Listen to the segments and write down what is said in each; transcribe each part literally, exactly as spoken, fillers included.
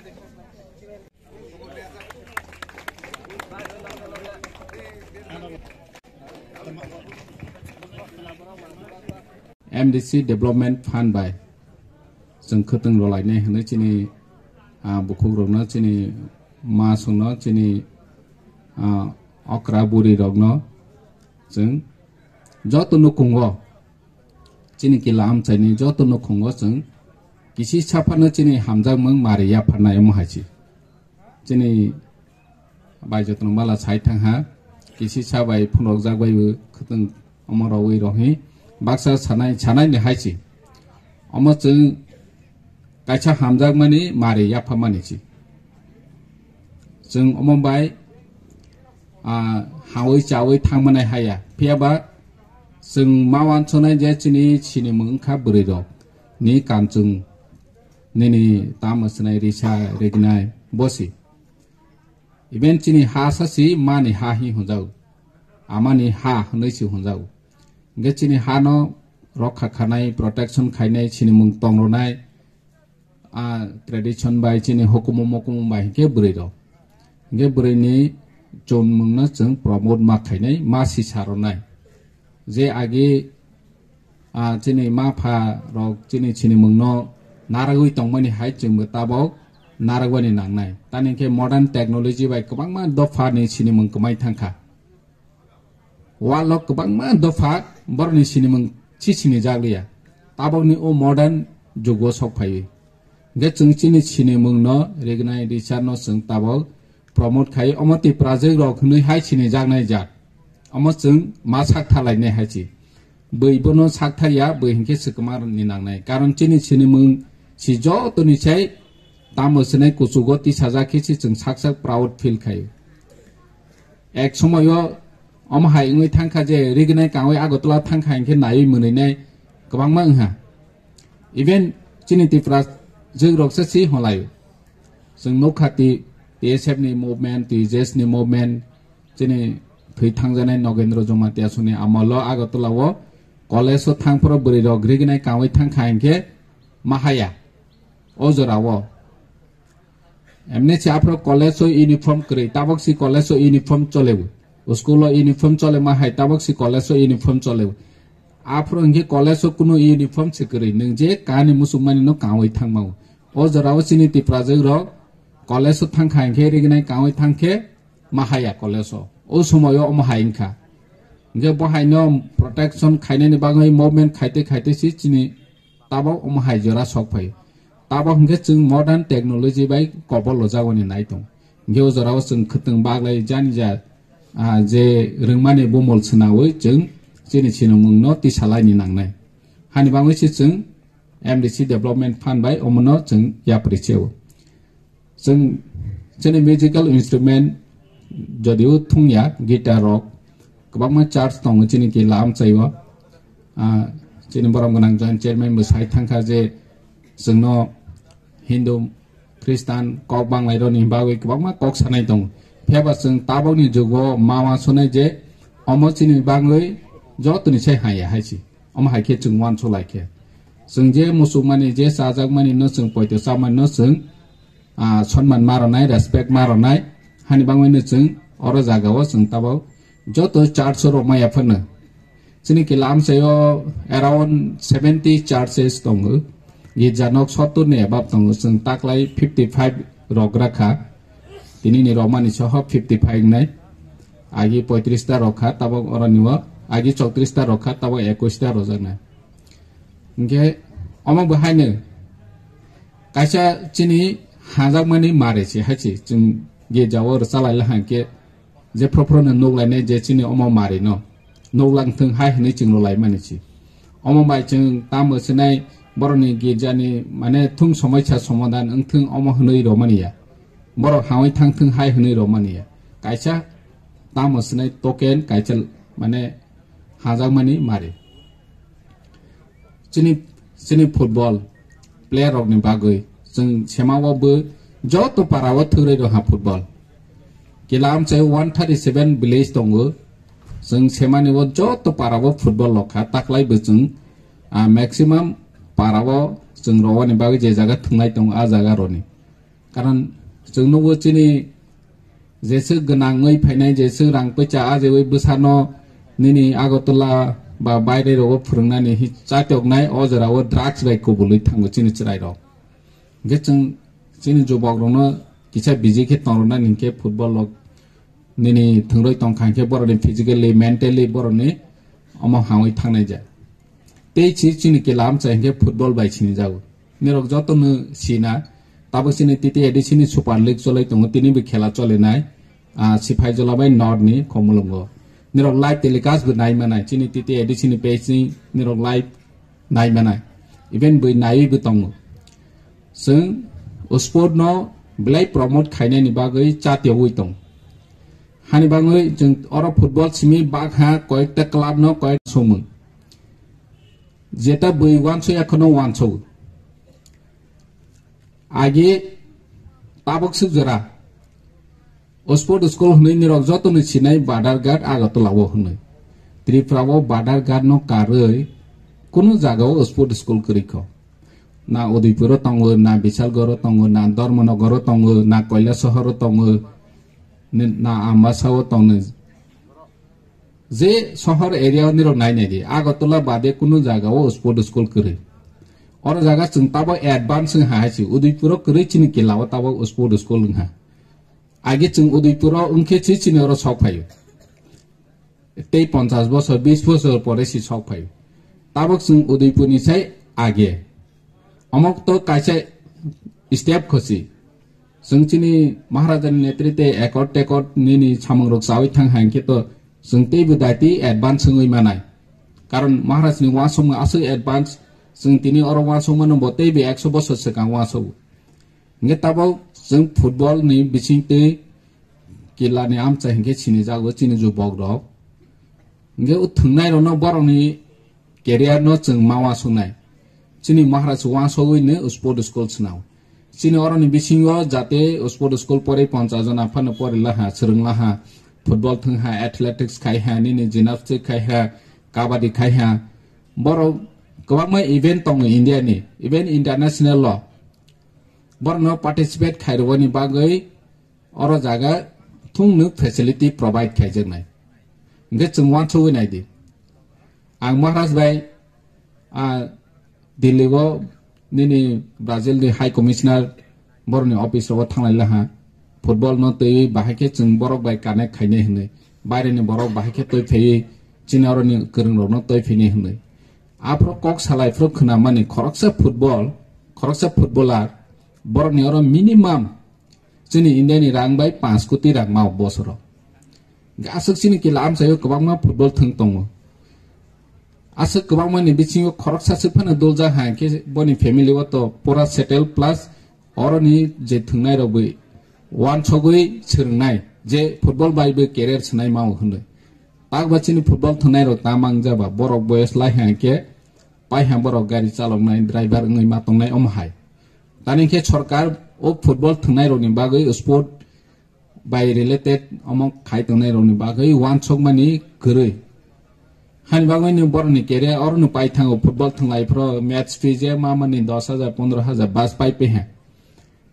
M D C Development Fund bai chwng khwtwng rwlainai hwnwi chini, ah, bukhukrokno, chini masongno, chini, ah, okra burirokno chwng joto nukhungo, chini kila amchaini joto nukhungo chwng kisi saphano chini hamjakmung mari yapharnai omo hai se. Chini bai jotono mala sai thang ha, kisi sa bai phunukjak bai bo khwtwng omo rogwi rohi baksa sanai, sanai ni hai se. Omo chwng kaisa hamjakmani mari yapharmani se. Chwng omo bai, ah, hawi chawi thangmanai haya. Phiya ba chwng ma wansonai je chini sinimung wngkha bwrwi rok ni kanchwng nini tamo swnai risa rignai bosi. Even chini ha sasi mani ha hi hunjao. Amani ha hwnwi si hunjao. Hingke chini ha no rokha khanai, protection khainai, sinimung tongronai, a tradition bai chini hukumu mukumu bai hingke bwrwi rok. Hingke bwrwi ni chonmung no chwng promote ma khainai, ma sisa ronai. Je agi, ah, chini ma pha rok chini sinimung no naragwi tongmani hai chwngbo tabok naragwani nangnai. Tani khe modern technology bai kwbangma dopha ni sinimung kwmai thangkha. World o kwbangma dopha borok ni sinimung si sini jak liya. Tabok ni o modern jugo sok phaiwi. Hingke chwng chini sinimung no rignai richar no chwng tabok promote khai omo tei project rok hwnwi hai sini jaknai jak. Omo chwng ma sak thalainai hai si. Bwi bono sak thaya, bwi hinkhe swkma ni nangnai. Karon chini sinimung si joto ni sai tamo swnai kuchugo tisajak khe si chwng sak sak proud feel khai. Ek somoyo omo hai wngwi thangkha je rignai kangwi Agartala thangkha hinkhe naiwi mwnwinai kwbangma wngha. Even chini Tipra jwk rok se si holaio. Chwng nukha ti T S F ni movement, T J S ni movement, chini thwi thangjanai Nogendra Jamatia soni amolo Agartala o college o thangphuru bwrwi rok rignai kangwi thangkha hinkhe mahaya o jora o. Emne se aphuru college o uniform kwrwi, tabok si college o uniform chole bo. School o uniform chole ma hai, tabok si college o uniform chole bo. Aphuru hinkhe college o kunu uniform se kwrwi, nwng je kani musukmani no kangwi thangma o. O jora o chini Tipra jwk rok college o thangkha hinkhe rignai kangwi thangkhe ma haya college o. O somoyo omo hai wngkha. Hinkhe bo hai no protection khainani bagwi movement khaite khaite si chini tabok omo hai jora sok phai. Tabok hinkhe chwng modern technology bai kobol lojagoni nai tong. Hinkhe o jorao chwng khwtwng baglai jani ja, ah, je rwngmani bumol swnawi chwng chini sinimung no tisalaini nangnai. Hani bagwi se chwng M D C Development Fund bai omono chwng yapri cheo. Chwng chini musical instrument jodio thungya, guitar rok, kwbangma church tongo chini kila amchaio. Ah, chini borom gwnang joint chairman bo sai thangkha je chwngno Hindu, Khristan kok banglairokni bagwi kwbangma kok sanai tongo. Phiyaba chwng tabokni jugo ma wansonai je omo chini bagwi jotoni sai haya hai si. Omo hai khe chwng wansuk lai khe. Chwng je muchukmani, je chajakmani no chwng poito chamani no chwng, ah, sonman ma rwnai, respect ma rwnai. Hani bagwi no chwng oro jagao chwng tabok joto church o rok maya phano. Chini kila amchaio around seventy churches tongo. Girja nok sottor ni above tongo. Chwng taklai fifty five rok rakha. Tini ni romani soho fifty five nai. Agi poitris ta rokha, tabok oroni o. Agi chowtris ta rokha, tabok ekwis ta rojaknai. Hinkhe omo bo haino kaisa chini hajakmani mare se hai se chwng girja o rwchalai la hinkhe je phro phro no nuk lainai je chini omo mari no nuk lang thung hai hinui chwng rwlai mani se. Omo bai chwng tamo swnai borokni girjani mane thung somoisa somadan wng thung omo hinui rwmani ya. Borok hawi thang thung hai hinui rwmani ya. Kaisa tamo swnai token kaisa mane hajakmani mari. Chini, chini football player rokni bagwi chwng sema o bo joto para o thwrwi rw ha football. Kila amchai one thirty seven village tongo. Chwng semani o joto para o football rok kha, taklai bo chwng, ah, maximum para o chwng rwani bagwi je jaga thwnglai tongo, a jaga roni. Karon chwng nugo chini jeswk gwnangwi phainai, jeswk rang poicha ajewi bwsano nini Agartala ba baire rogo phwrwngnani hi chatoknai, o jorao drugs bai kubului thango chini chwrairok. Hwnkhe chwng chini jubokrokno kisa busy khe tongrwnani hinkhe football rok nini thwngrwi tongkha hinkhe borokni physically, mentally borokni omo hangwi thangnai ja. Tei si chini kila amchai hinkhe football bai sinijago. Nirok jotono sina, tabuk chini T T A D C ni Super League cholai tongo, tini bo khela cholinai, ah, Siphaijola bai North ni Khumulwngo. Nirok live telecast bo nai manai, chini T T A D C ni page ni nirok live nai manai. Even bui naiwi bo tongo. Chwng o sport no belai promote khainani bagwi chatiyogwi tong. Hani bagwi chwng oro football simi bakha koyekta club no koyek somung. Jeta bui wanso ekhono wanso. Age tabuk swk jora. O sport school hwnwi nirok jotono sinai Badharghat Agartala o hwnwi. Tripura o Badharghat no karwi kunu jaga o sport school kwrwi kho. Na Udaipur o tongo, na Bisalgor o tongo, na Dharmanagar o tongo, na Kailasahar o tongo, ni-, na Ambasa o tongo. Je sohor area o nirok nai nai di, Agartala bade kunu jaga o sport school kwrwi. Oro jaga chwng tabo advance wng ha hai si, Udaipur o kwrwi chini kila o tabo sport school wng ha. Age chwng Udaipur o wngkhe si chini oro sok phaio. Tei ponchash bosor, bish bosor pore si sok phaio. Tabuk chwng Udaipur ni sai age. Omok to kaisa step khosi. Chwng chini Maharaja ni netrite ekot tekot nini samung rok chawi thang hai khe to chwng tei bo daiti advance wngwi manai. Karon Maharaj ni wasong aswk advance, chwng tini oro wasong mano bo tei bo ekso bosor swkang wasong. Hingke tabok chwng football ni bising twi kila ni amchai hingke sini jago chini jubok rok. Hingke o thwngnai rok no borok ni career no chwng ma wasongnai. Chini Maharaj wansogwi no sport school swnao. Chini oro ni bisingo jate sport school pori ponchash jona phano pori laha, swrwng laha, football thwng ha, athletics khai ha, nini gymnastics khai ha, kabaddi khai ha. Borok kwbangma event tongo India ni, even international o. Borok no participate khairwani bagwi oro jaga thung nuk facility provide khaijaknai. Hingke chwng wansugwi naidi. Ang Maharaj bai, ah, Delhi o nini Brazil ni High Commissioner borokni office rogo thanglai laha. Football no twi bahai khe chwng borok bai connect khainai hwnwi. Baireni borok bahai khe twi phaiwi chini oroni kwrwng rokno twi phinai hwnwi. Aphuru kok salai phuru khwnamani khoroksa football, khoroksa footballer borokni oro minimum chini India ni rang bai panch koti rang mao bosoro. Aswk chini kila amchaio kwbangma football thwng tongo. Aswk kwbangma ni bisingo khoroksa swk phano doljak ha, hwnkhe boni family o to pura settle plus oroni je thwngnai rok bai wansogwi swrwngnai je football bai bo career swnai mao hwnwi. Takba chini football thwngnai rok ta mangjaba borok boyos lai ha, hwnkhe pai ha borok gari chaloknai driver wngwi ma tongnai omo hai. Tani khe sorkar o football thwngnai rokni bagwi sport bai related omo khai tongnai rokni bagwi wansokmani kwrwi. Hani bagwi ni borokni career oro no pai thango, football thwnglai phro match fee je ma mani dos hajar, pondro hajar bas pai pe ha.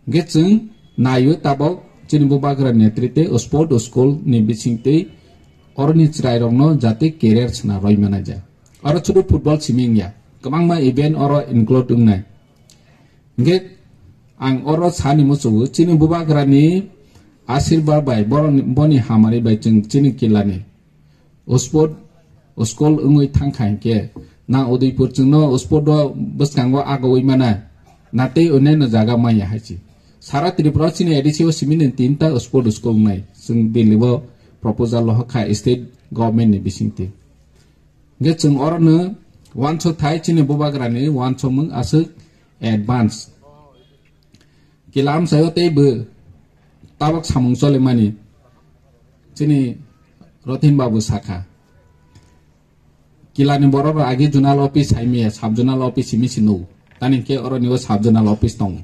Hingke chwng naio tabok chini bubagra netrite sport school ni bisingtwi oroni chwrai rokno jate career sna roi manaija. Oro chudu football simi wngya, kwbangma event oro include wngnai. Hingke ang oro sani muchungo chini bubagrani asirbad bai boroni, boni hamari bai chwng chini kilani o sport, o school wngwi thang kha hinkhe, na Udaipur chwngno o sport o bwskango agowi mana, na tei onyaino jaga manya hai si. Sara Tripura o chini A D C o simi ni tinta o sport school wngnai. Chwng Delhi o proposal lohok kha state government ni bisingtwi. Hingke chwng orono wansok thai chini bubagrani wansokmung aswk advance. Kila amchaio tei bo tabok samung cholimani chini Rothin Babu sakha. Kilani borok rok agi zonal office saimaya, sub zonal office simi sino. Tani ke oroni o sub zonal office tongo.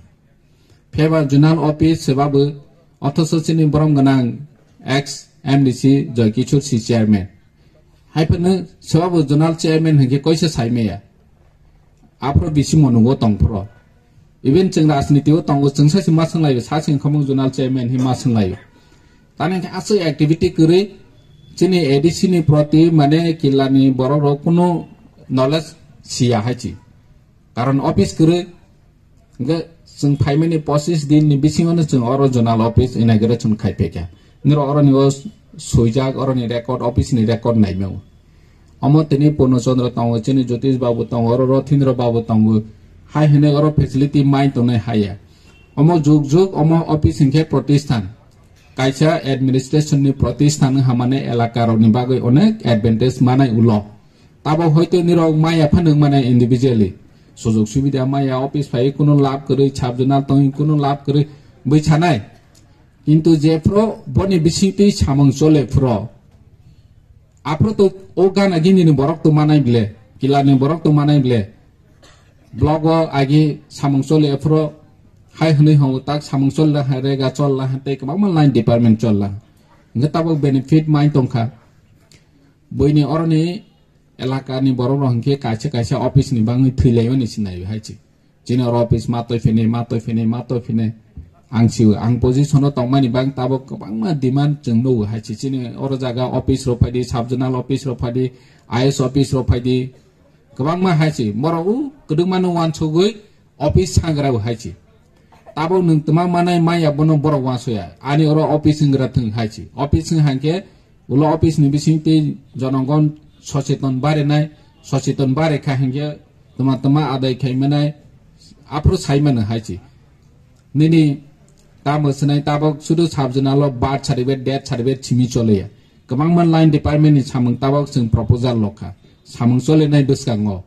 Pheba zonal office sebabo othoso chini borom gwnang ex M D C Joy Kishore si chairman. Hai phano sebabo zonal chairman hwnkhe koisa saimaya. Aphro bisi monugo tongphro. Even chwng rajniti o tongo, chwng sachi ma swnglaio, sachi wngkha mung zonal chairman hi ma swnglaio. Tani hwnkhe aswk activity kwrwi chini A D C ni proti mane killa ni borok rok kunu knowledge siya hai chi. Karon office kwrwi, hwnkhe chwng phaimani pochis din ni bisingo no chwng oro zonal office inauguration khai phaikha. Niro oro ni o swijak, oro ni record, office ni record naimao. Omo tini Purno Chandra tongo, chini Jyotish Babu tongo, oro Rothindra Babu tongo. Hai hwnwi oro facility mai tongnai haya. Omo jug jug, omo office hwnkhe protisthan. Kaisa administration ni protisthan wngha mane elaka rok ni bagwi onek advantage manai ulo. Tabok hoito nirok maya phano wngmane individually. Sujug subida maya, office phai kuno lab kwrwi, sub zonal tongwi kuno lab kwrwi bwchanai. Kintu jephro boni bisingtwi samung chole phro. Aphro to o gana gini ni borok to manai ble, kila ni borok to manai ble. Blog o agi samung chole phro hai hwnwi hwngo tak samung chol la ha, rega chol la ha, tei kwbangma line department chol la. Hwnkhe tabok benefit mai tongkha. Buini oroni elaka ni borok rok hwnkhe kaisa kaisa office ni bangwi thwi lai mani sinai hai chi. Chini oro office ma toi phini, ma toi phini, ma toi phini. Ang si ang position o tongmani bang tabok kwbangma demand chwng nugo hai chi. Chini oro jaga office rok phaidi, sub zonal office rok phaidi, I S office rok phaidi. Kwbangma hai chi. Borok u kwdwkma no wansugwi office sangra bo hai chi. Tabok nwng twma manai maya bono borok wasoya. Ani oro office wnggra thwng hai chi. Office wng hai khe ulo office ni bising tei jonogon socheton barinai, socheton bari kha hinkhe twma twma adai khai manai aphuru sai mano hai chi. Nini tamo swnai tabok sudu sub zonal o birth certificate, death certificate simi choleya. Kwbangma line department ni samung tabok chwng proposal lokha. Samung cholenai bwskango.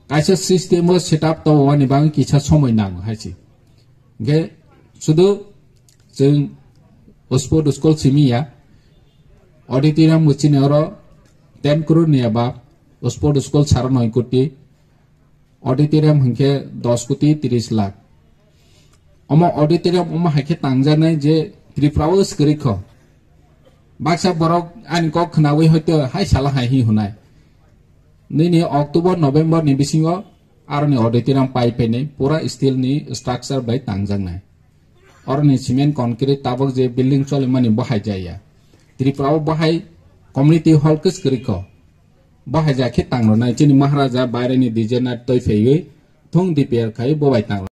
Kaisa system o setup to wani bang kisa somoi nango hai chi. Hingke sudu chwng sport school simi ya, auditorium bo chini oro ten crore ni aba, sport school sara noi koti, auditorium hingke dos koti tris lakh. Omo auditorium omo hai khe tangjaknai je Tripura o swkri kho. Baksa borok ani kok khnaui hoito hai sala hai hi hunai. Nini October, November ni bisingo aroni auditorium pai painai pura steel ni structure bai tangjaknai. Oroni cement concrete tabok je building cholimani bo hai jaya. Tripura o bo hai community hall kwswkri kho. Bo hai ja khe tangronai chini Maharaja baireni designer toi pheiwi thung D P R khai bo bai tangro.